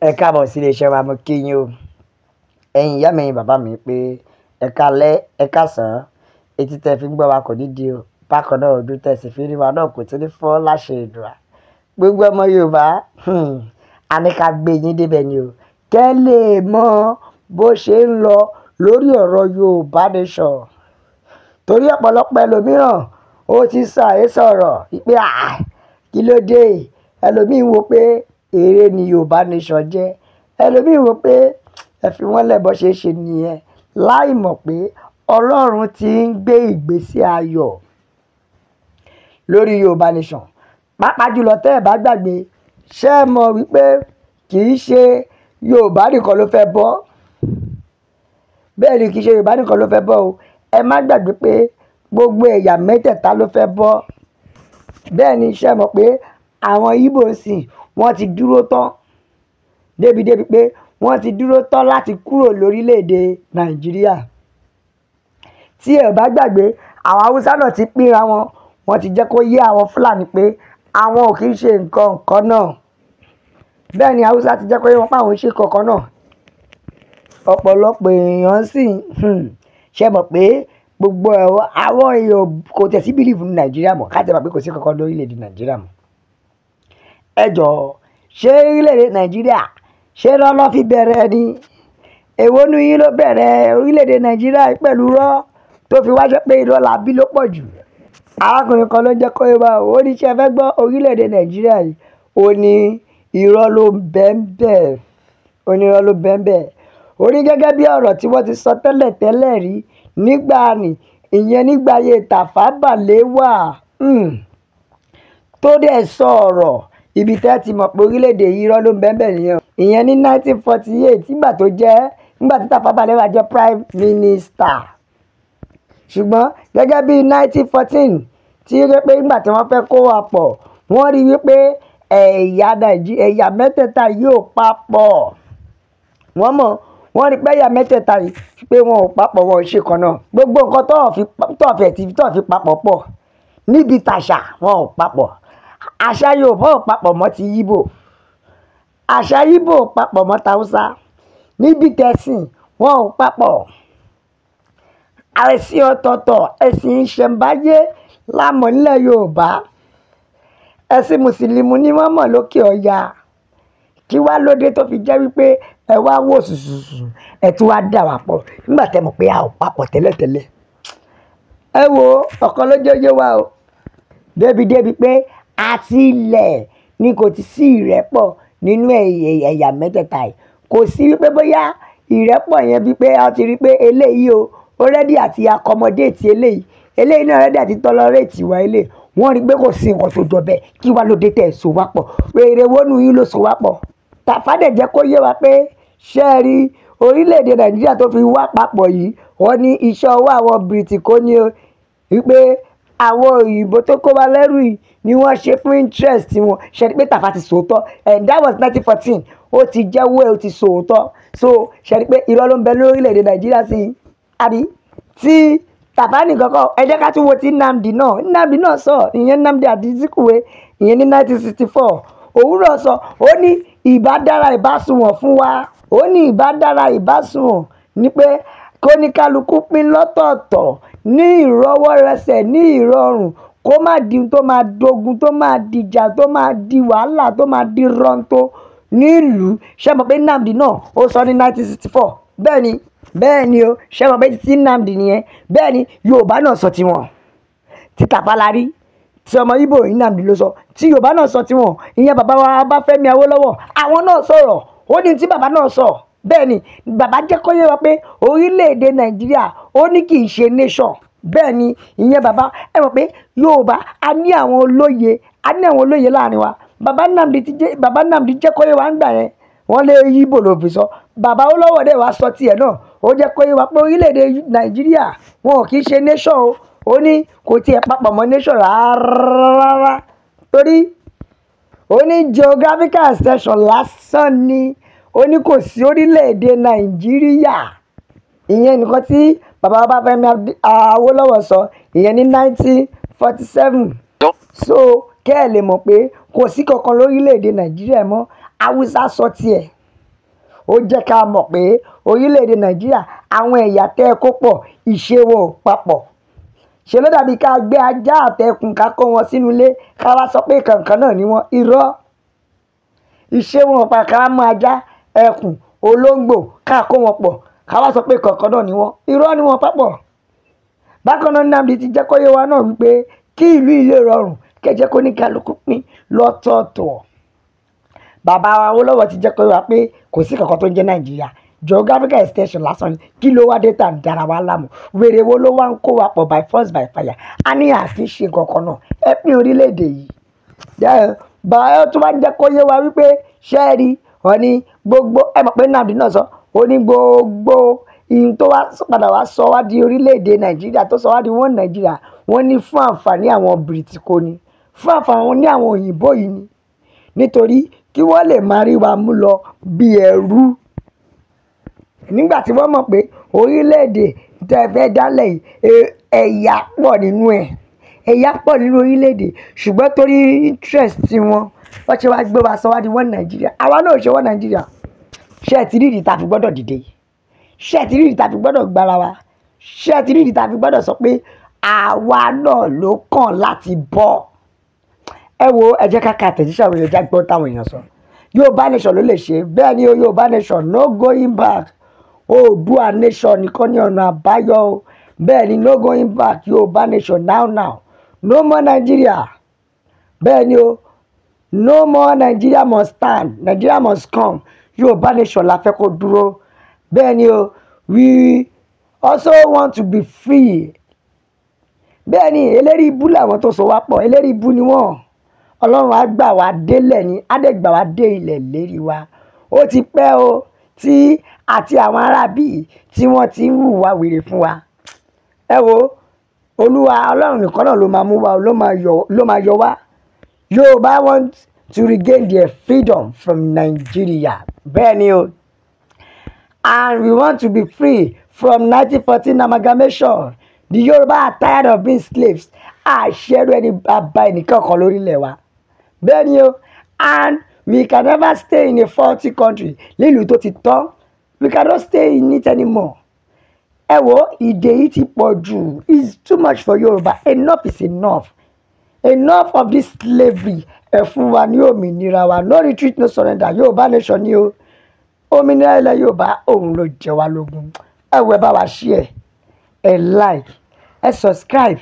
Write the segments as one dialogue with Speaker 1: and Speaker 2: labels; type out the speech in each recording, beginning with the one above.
Speaker 1: Ẹ káàbọ̀ sí iléeṣẹ́ wa. Mo kí yín o, ẹ̀yin ìyá mi, ẹ̀yin bàbá mi, pé ẹ káalẹ́, ẹ káàsán. Etí tẹ́ fi ń gbọ́ wa kò ní di o. Bákan náà, ojú tẹ́ sì fi rí wa náà kò tí ní fọ́ láṣẹ Èdùà. Gbogbo ọmọ Yorùbá, a ní ká gbé yín débẹ̀ ni o, kẹ́ lè mọ bó ṣe ń lọ lórí ọ̀rọ̀ Yorùbá Nation, torí ọ̀pọ̀lọpọ̀ ẹlòmíràn ó ti sọ àhesọ ọ̀rọ̀ pé à kí ló dé. Ẹlòmíín wo pé eré ni Yorùbá Nation jẹ́, ẹlòmíín wo pé ẹ fi wọ́n lẹ̀ bọ́ ṣe é ṣe nìyẹn, láì mọ̀ pé Ọlọ́run ti ń gbé ìgbésí ayọ̀ lórí Yorùbá Nation. Pàápàá jùlọ, tẹ́ ẹ̀ bá gbàgbé, ṣé ẹ mọ̀ wípé kì í ṣe Yorùbá nìkan ló fẹ́ bọ́? Bẹ́ẹ̀ ni, kì í ṣe Yorùbá nìkan ló fẹ́ bọ́ o. Ẹ má gbàgbé pé gbogbo ẹ̀yà mẹ́tẹ̀ẹ̀ta ló fẹ́ bọ́. Bẹ́ẹ̀ ni, ṣé ẹ mọ̀ pé àwọn Ìgbò sì wọ́n ti dúró tán débi-débi pé wọ́n ti dúró tán láti kúrò lórílẹ̀‐èdè Nàìjíríà? Tí ẹ bá gbàgbé, àwọn Haúsá náà ti pínra wọn, wọ́n ti jẹ́ kó yé àwọn Fúlàní pé àwọn ò kì í ṣe nǹkan kan náà. Bẹ́ẹ̀ ni, Haúsá ti jẹ́ kó yé wọn pé àwọn ò ṣe kankan náà. Ọ̀pọ̀lọpọ̀ èèyàn sì ṣe mọ̀ pé gbogbo àwọn èèyàn kò tẹ̀ sí believe ní Nàìjíríà mọ́. Ká tẹ̀ mọ̀ pé kò sí kankan lórílẹ̀‐èdè Nàìjíríà mọ́. Ẹ jọ̀ọ́, ṣé orílẹ̀‐èdè Nàìjíríà, ṣé lọ́lọ́ fi bẹ̀rẹ̀ ni? Èwo nu yín ló bẹ̀rẹ̀ orílẹ̀‐èdè Nàìjíríà pẹ̀lú rọ́ tó fi wá jẹ́ pé irọ́ la bí ló pọ̀ jù? Arákùnrin kan ló ń jẹ́ kó yé wa. Ó ní, ṣe fẹ́ gbọ́? Orílẹ̀‐èdè Nàìjíríà yìí, ó ní irọ́ ló ń bẹ ń bẹ̀, ó ní irọ́ ló ń bẹ ń bẹ̀. Ó ní gẹ́gẹ́ bí ọ̀rọ̀ tí wọ́n ti sọ tẹ́lẹ̀ tẹ́lẹ̀ rí nígbà ní ìyẹn, nígbà ayé Tafawa Balewa, tó dẹ̀ sọ ọ̀rọ̀ ibi tẹ́ ti mọ̀ pé orílẹ̀-èdè yìí, irọ́ ló ń bẹ ń bẹ̀ nìyẹn. Ìyẹn ní 1948, nígbà tó jẹ́, nígbà tí Tafawa Balewa jẹ́ prime minister. Ṣùgbọ́n gẹ́gẹ́ bí 1914, tí ó jẹ́ pé nígbà tí wọ́n fẹ́ kó wa pọ̀, wọ́n rí wípé ẹ̀yà Nàìjíríà, ẹ̀yà mẹ́tẹ̀ẹ̀ta yóò papọ̀. Wọ́n mọ̀, wọ́n rí pé ẹ̀yà mẹ́tẹ̀ẹ̀ta yìí, pé wọn ò papọ̀, wọn ò ṣe kan náà. Gbogbo nǹkan tó fi papọ̀ pọ̀ níbi tàṣà, wọn ò papọ̀. Àṣà Yorùbá ò papọ̀ mọ́ ti Yíbò, àṣà Yíbò ò papọ̀ mọ́ tàwùsá. Níbi tẹ̀sìn, wọn ò papọ̀. Ẹ̀sìn ọ̀tọ̀ọ̀tọ̀, ẹ̀sìn ìṣẹ̀ǹbáyé la mọ̀ nílẹ̀ Yorùbá, ẹ̀sìn Mùsùlùmí ni wọ́n mọ̀ lókè ọya. Kí wá lóde tó fi jẹ́ wípé ẹ wá wò sùsùsù, ẹ tún wá dà wá pọ̀ nígbà tẹ́ mọ̀ pé a ò papọ̀ tẹ́lẹ̀tẹ́lẹ̀? Ẹ wo, ọ̀kan ló jẹ́ yé wa o, débi-débi pé àti ilẹ̀ ni kò ti sí ìrẹ́pọ̀ nínú ẹ̀yà mẹ́tẹ̀ẹ̀ta yìí. Kò sí wípé bóyá ìrẹ́pọ̀ yẹn bíi pé a ti rí pé eléyìí o, ó ready àti accommodate eléyìí, eléyìí náà ready àti tolerate wa eléyìí. Wọ́n rí pé kò sí nǹkan tó jọ bẹ́ẹ̀. Kí wá ló dé tẹ̀ so wá pọ̀? Èrè wo nù yín ló so wá pọ̀? Tàfà dẹ̀ jẹ́ kó yé wa pé, ṣé ẹ rí orílẹ̀-èdè Nàìjíríà tó fi wá papọ̀ yìí, wọ́n ní iṣẹ́ ọwọ́ àwọn Bìrìtìkó ní o, wípé àwọn òyìnbó tó kó wa lẹ́rù yìí ni wọ́n ṣe fún interest wọn. Ṣe rí pé Tàfà ti sòótọ́? And that was 1914. Ó ti jẹ́wọ́ ẹ̀, ó ti sòótọ́. So ṣe rí pé irọ́ ló ń bẹ lórílẹ̀-èdè Nàìjíríà sí i, àbí? Tí Tàfà nìkan kọ́, ẹ jẹ́ ká tún wo ti Nnamdi náà. Nnamdi náà sọ, ìyẹn Nnamdi Azikiwe, ìyẹn ní 1964, òun náà sọ. Ó ní ìbá dára, ìbá sunwọ̀n fún wa. Ó ní ìbá dára, ìbá sunwọ̀n ní pé kóníkálukú pín lọ́tọ̀ọ̀tọ̀ ní ìrọwọ́rẹsẹ̀, ní ìrọ̀rùn, kó má di tó máa dogun, tó máa dìjà, tó máa di wàhálà, tó máa di rọ́ńtó nílùú. Ṣé mọ̀ pé Nnamdi náà ó sọ ní 1964? Bẹ́ẹ̀ ni, bẹ́ẹ̀ ni o. Ṣé mọ̀ pé títí Nnamdi nìyẹn? Bẹ́ẹ̀ ni, Yorùbá náà sọ tiwọn. Tí Tàfà la rí, tí ọmọ Ìgbò Nnamdi ló sọ, tí Yorùbá náà sọ tiwọn, ìyẹn bàbá wa Ọbáfẹ́mi Awólọ́wọ̀, àwọn náà sọ̀rọ̀. Ó ní tí bàbá náà sọ. Bẹ́ẹ̀ ni, bàbá jẹ́ kó yé wa pé orílẹ̀-èdè Nàìjíríà, ó ní kì í ṣe nation. Bẹ́ẹ̀ ni, ìyẹn bàbá. Ẹ mọ̀ pé Yorùbá a ní àwọn olóye, a ní àwọn olóye láàrin wa. Bàbá Nnamdi ti jẹ́, bàbá Nnamdi jẹ́ kó yé wa ń gbà yẹn, wọ́n lé Ìgbò ló fi sọ. Bàbá Awólọ́wọ̀ dẹ̀ wá sọ tiẹ̀ náà. Ó jẹ́ kó yé wa pé orílẹ̀-èdè Nàìjíríà, wọn ò kì í ṣe nation o. Ó ní kò tiẹ̀ papọ̀ mọ́ nation rárá, torí ó ní geographical extension lásán ni. Ó ní kò sí orílẹ̀-èdè Nàìjíríà. Ìyẹn nìkan tí bàbá Ọbáfẹ́mi Awólọ́wọ̀ sọ, ìyẹn ní 1947. So kẹ́ ẹ̀ lè mọ̀ pé kò sí kankan lórílẹ̀-èdè Nàìjíríà mọ́. Haúsá sọ tiẹ̀. Ó jẹ́ ká mọ̀ pé orílẹ̀-èdè Nàìjíríà, àwọn ẹ̀yà tẹ́ ẹ kó pọ̀, ìṣe wọn ò papọ̀. Ṣe ló dàbí ká gbé ajá àtẹkùn ká kó wọn sínú ilé, ká wá sọ pé kankan náà ni wọ́n? Irọ́. Ìṣe wọn ò pa. Ká mú ajá, ẹkùn, olóńgbò, ká kó wọn pọ̀, ká wá sọ pé kankan náà ni wọ́n. Irọ́ ni, wọ́n papọ̀. Bákan náà, Nnamdi ti jẹ́ kó yé wa náà wípé kí ìlú ilé rọrùn, kẹjẹ kó ní kálukú pín lọ́tọ̀ọ̀tọ̀. Bàbá wa Awólọ́wọ̀ ti jẹ́ kó yé wa pé kò sí kankan tó ń jẹ́ Nàìjíríà, geographical extension lásán ni. Kí ló wá dé tà ń dára wa láàmú? Wèrè wo ló wá ń kó wa pọ̀ by force by fire? A ní àfi ṣe kankan náà. Ẹ pín orílẹ̀-èdè yìí. Bàbá tó bá ń jẹ́ kó yé wa wípé ṣẹ́ẹ̀rí wọ́n ní gbogbo ẹ mọ̀ pé Nnamdi náà sọ, ó ní gbogbo ihun tó wá padà wá sọ wá di orílẹ̀-èdè Nàìjíríà, tó sọ wá di wọ́n Nàìjíríà, wọ́n ní fún àǹfààní àwọn Bìrìtìkó ni, fún àǹfààní àwọn òyìnbó yìí ni, nítorí kí wọ́n lè máa rí wa mú lọ bí ẹrú. Nígbà tí wọ́n mọ̀ pé orílẹ̀-èdè tẹ́ fẹ́ dálẹ̀ yìí, ẹ̀yà pọ̀ nínú ẹ̀, ẹ̀yà pọ̀ nínú orílẹ̀-èdè, ṣùgbọ́n torí interest wọn, wọ́n ṣe wá gbé wa sọ wá di wọ́n Nàìjíríà. Àwa náà ò ṣe wọ́n Nàìjíríà. Ṣé ẹ ti rí ìdí tá a fi gbọ́dọ̀ dìde? Ṣé ẹ ti rí ìdí tá a fi gbọ́dọ̀ gbára wa? Ṣé ẹ ti rí ìdí tá a fi gbọ́dọ̀ sọ pé àwa náà ló kàn láti bọ́? Ẹ wo, ẹ jẹ́ ká ka àtẹ̀jíṣẹ́ àwọn èèyàn, já gbọ́ táwọn èèyàn sọ. Yorùbá nation ló lè ṣe bẹ́ẹ̀ ni o. Yorùbá nation, no going back. Oòduà nation nìkan ní ọ̀nà àbáyọ o. Bẹ́ẹ̀ ni, no going back. Yorùbá nation now now, no more Nigeria. Bẹ́ẹ̀ ni o, no more. Nigeria must stand, Nigeria must come. Yorùbá nation la fẹ́ kó dúró. Bẹ́ẹ̀ ni o, we also want to be free. Bẹ́ẹ̀ ni, eléri ibú làwọn tó so wá pọ̀, eléri ibú ni wọ́n. Ọlọ́run á gbà wá délẹ̀ ni, á dẹ̀ gbà wá dé ilẹ̀ lérí wa. Ó ti pẹ́ o tí àti àwọn aráabí tí wọ́n ti ń hùwà wèrè fún wa. Ẹ wo, Olúwa Ọlọ́run nìkan náà ló máa mú wa, ló máa yọ wá. Yorùbá want to regain their freedom from Nigeria. Bẹ́ẹ̀ ni o, and we want to be free from 1914 amalgamation. The Yoruba are tired of being slaves. Àṣẹrú ẹni bàbá ẹnìkan kan lórílẹ̀ wa. Bẹ́ẹ̀ ni o, and we can never stay in a faulty country. Nílùú tó ti tán, we cannot stay in it anymore. Ẹ wo, ìdè yìí ti pọ̀ jù. It's too much for Yorùbá. Enough is enough, enough of this slavery. Ẹ fún wa ní òmìnira wa. No retreat, no surrender. Yorùbá nation ni o. Òmìnira ilẹ̀ Yorùbá, òun ló jẹ wá lógún. Ẹ wo, ẹ bá wa share, ẹ like, ẹ subscribe,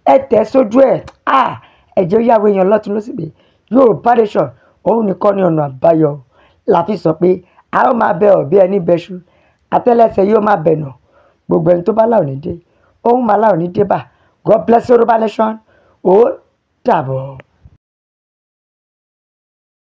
Speaker 1: ẹ tẹ̀ sójú ẹ̀. Ah, ẹ jẹ́ ó yàwó èèyàn lọ́tún lọ́sì pé Yorùbá nation, òun nìkan ní ọ̀nà àbáyọ. La fi sọ pé a ó máa bẹ ọ̀ bí ẹni bẹṣu, àtẹ́lẹsẹ̀ yóò máa bẹ̀nà. Gbogbo ẹni tó bá láò ní dé, òun máa láò ní dé bá. God bless Yorùbá nation. Ó dàbọ̀.